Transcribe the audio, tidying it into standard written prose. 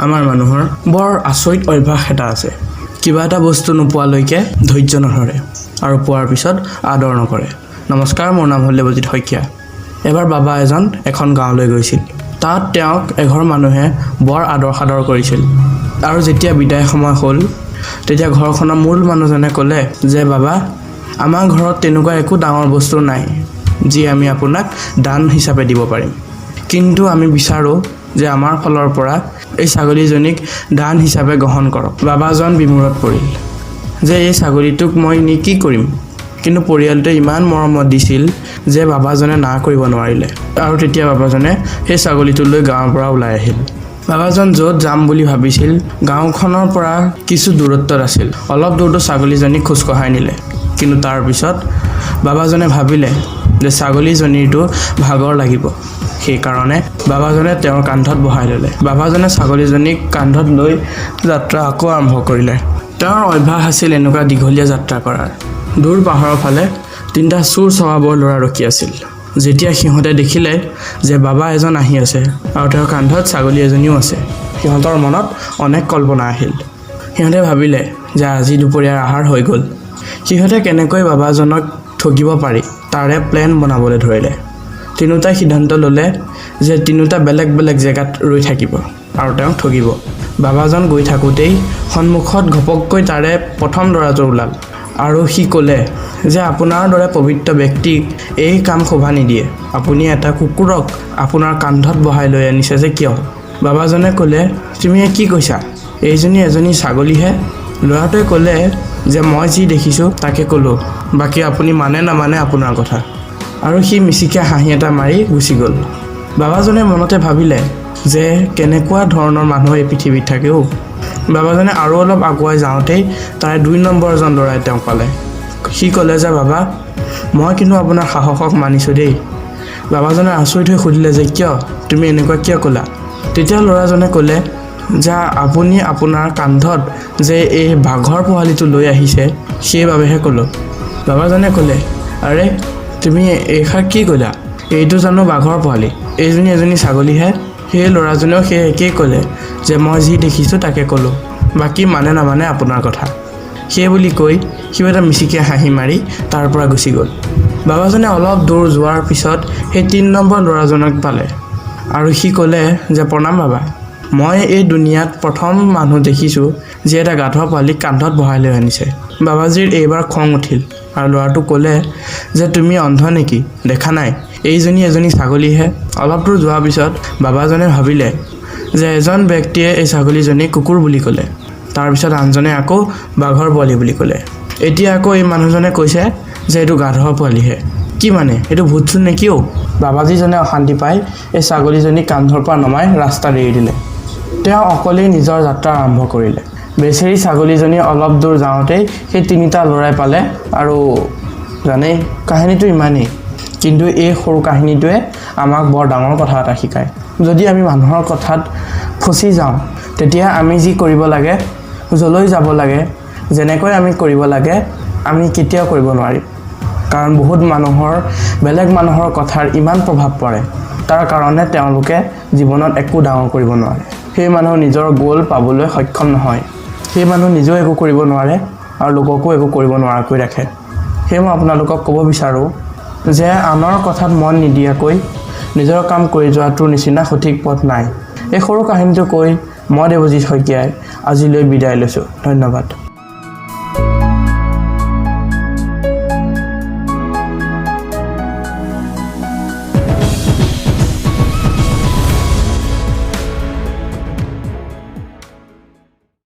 আমাৰ মানুহৰ বৰ আচৰিত অভ্যাস এটা আছে। কিবা এটা বস্তু নোপোৱালৈকে ধৈৰ্য নধৰে আৰু পোৱাৰ পিছত আদৰ নকৰে। নমস্কাৰ, মোৰ নাম হ'ল দেৱজিৎ শইকীয়া। এবাৰ বাবা এজন এখন গাঁৱলৈ গৈছিল। তাত তেওঁক এঘৰ মানুহে বৰ আদৰ সাদৰ কৰিছিল আৰু যেতিয়া বিদায় সময় হ'ল, তেতিয়া ঘৰখনৰ মূল মানুহজনে ক'লে যে বাবা, আমাৰ ঘৰত তেনেকুৱা একো ডাঙৰ বস্তু নাই যি আমি আপোনাক দান হিচাপে দিব পাৰিম, কিন্তু আমি বিচাৰোঁ যে আমাৰ ফালৰ পৰা এই ছাগলীজনীক দান হিচাপে গ্ৰহণ কৰক। বাবাজন বিমোৰত পৰিল যে এই ছাগলীটোক মই নি কি কৰিম। কিন্তু পৰিয়ালটোৱে ইমান মৰমত দিছিল যে বাবাজনে না কৰিব নোৱাৰিলে আৰু তেতিয়া বাবাজনে সেই ছাগলীটো লৈ গাঁৱৰ পৰা ওলাই আহিল। বাবাজন য'ত যাম বুলি ভাবিছিল, গাঁওখনৰ পৰা কিছু দূৰত্বত আছিল। অলপ দূৰটো ছাগলীজনীক খোজকঢ়াই নিলে। কিন্তু তাৰপিছত বাবাজনে ভাবিলে যে ছাগলীজনীৰতো ভাগৰ লাগিব, সেইকাৰণে বাবাজনে তেওঁৰ কান্ধত বহাই ল'লে। বাবাজনে ছাগলীজনীক কান্ধত লৈ যাত্ৰা আকৌ আৰম্ভ কৰিলে। তেওঁৰ অভ্যাস আছিল এনেকুৱা দীঘলীয়া যাত্ৰা কৰাৰ। দূৰ পাহাৰৰ ফালে তিনিটা চোৰ স্বভাৱৰ ল'ৰা ৰখি আছিল। যেতিয়া সিহঁতে দেখিলে যে বাবা এজন আহি আছে আৰু তেওঁৰ কান্ধত ছাগলী এজনীও আছে, সিহঁতৰ মনত অনেক কল্পনা আহিল। সিহঁতে ভাবিলে যে আজি দুপৰীয়াৰ আহাৰ হৈ গ'ল। সিহঁতে কেনেকৈ বাবাজনক ঠগিব পাৰি, তাৰে প্লেন বনাবলৈ ধৰিলে। তিনিওটাই সিদ্ধান্ত ল'লে যে তিনিওটা বেলেগ বেলেগ জেগাত ৰৈ থাকিব আৰু তেওঁক ঠগিব। বাবাজন গৈ থাকোঁতেই সন্মুখত ঘপককৈ তাৰে প্ৰথম ল'ৰাটো ওলাল আৰু সি ক'লে যে আপোনাৰ দৰে পবিত্ৰ ব্যক্তিক এই কাম শোভা নিদিয়ে। আপুনি এটা কুকুৰক আপোনাৰ কান্ধত বহাই লৈ আনিছে যে কিয়? বাবাজনে ক'লে, তুমি কি কৈছা? এইজনী এজনী ছাগলীহে। ল'ৰাটোৱে ক'লে যে মই যি দেখিছোঁ তাকে ক'লোঁ, বাকী আপুনি মানে নামানে আপোনাৰ কথা। আৰু সি মিচিকীয়া হাঁহি এটা মাৰি গুচি গ'ল। বাবাজনে মনতে ভাবিলে যে কেনেকুৱা ধৰণৰ মানুহ এই পৃথিৱীত থাকে অ'। বাবাজনে আৰু অলপ আগুৱাই যাওঁতেই তাৰে 2 নম্বৰজন ল'ৰাই তেওঁক পালে। সি ক'লে যে বাবা, মই কিন্তু আপোনাৰ সাহসক মানিছোঁ দেই। বাবাজনে আচৰিত হৈ সুধিলে যে কিয়, তুমি এনেকুৱা কিয় ক'লা? তেতিয়া ল'ৰাজনে ক'লে যে আপুনি আপোনাৰ কান্ধত যে এই বাঘৰ পোৱালিটো লৈ আহিছে, সেইবাবেহে ক'লোঁ। বাবাজনে ক'লে, আৰে তুমি এইষাৰ কি ক'লা? এইটো জানো বাঘৰ পোৱালি? এইজনী এজনী ছাগলীহে। সেই ল'ৰাজনেও সেই একেই ক'লে যে মই যি দেখিছোঁ তাকে ক'লোঁ, বাকী মানে নামানে আপোনাৰ কথা। সেই বুলি কৈ সিও এটা মিচিকীয়া হাঁহি মাৰি তাৰ পৰা গুচি গ'ল। বাবাজনে অলপ দূৰ যোৱাৰ পিছত সেই 3 নম্বৰ ল'ৰাজনক পালে আৰু সি ক'লে যে প্ৰণাম বাবা, মই এই দুনিয়াত প্ৰথম মানুহ দেখিছোঁ যিয়ে এটা গাধ পোৱালিক কান্ধত বহাই লৈ আনিছে। বাবাজীৰ এইবাৰ খং উঠিল আৰু ল'ৰাটোক ক'লে যে তুমি অন্ধ নেকি, দেখা নাই এইজনী এজনী ছাগলীহে? অলপ দূৰ যোৱাৰ পিছত বাবাজনে ভাবিলে যে এজন ব্যক্তিয়ে এই ছাগলীজনীক কুকুৰ বুলি ক'লে, তাৰপিছত আনজনে আকৌ বাঘৰ পোৱালি বুলি ক'লে, এতিয়া আকৌ এই মানুহজনে কৈছে যে এইটো গাধ পোৱালিহে। কি মানে এইটো ভূত চোন নেকি অ'? বাবাজীজনে অশান্তি পাই এই ছাগলীজনীক কান্ধৰ পৰা নমাই ৰাস্তাত এৰি দিলে। তেওঁ অকলেই নিজৰ যাত্ৰা আৰম্ভ কৰিলে। বেচেৰী ছাগলীজনী অলপ দূৰ যাওঁতেই সেই তিনিটা ল'ৰাই পালে আৰু জানেই কাহিনীটো ইমানেই। কিন্তু এই সৰু কাহিনীটোৱে আমাক বৰ ডাঙৰ কথা এটা শিকায়। যদি আমি মানুহৰ কথাত ফচি যাওঁ, তেতিয়া আমি যি কৰিব লাগে, য'লৈ যাব লাগে, যেনেকৈ আমি কৰিব লাগে, আমি কেতিয়াও কৰিব নোৱাৰিম। কাৰণ বহুত মানুহৰ বেলেগ মানুহৰ কথাৰ ইমান প্ৰভাৱ পৰে, তাৰ কাৰণে তেওঁলোকে জীৱনত একো ডাঙৰ কৰিব নোৱাৰে। সেই মানুহ নিজৰ গ'ল পাবলৈ সক্ষম নহয়। সেই মানুহ নিজেও একো কৰিব নোৱাৰে আৰু লোককো একো কৰিব নোৱাৰাকৈ ৰাখে। সেয়ে মই আপোনালোকক ক'ব বিচাৰোঁ যে আনৰ কথাত মন নিদিয়াকৈ নিজৰ কাম কৰি যোৱাটোৰ নিচিনা সঠিক পথ নাই। এই সৰু কাহিনীটো কৈ মই দেৱজিৎ শইকীয়াই আজিলৈ বিদায় লৈছোঁ। ধন্যবাদ।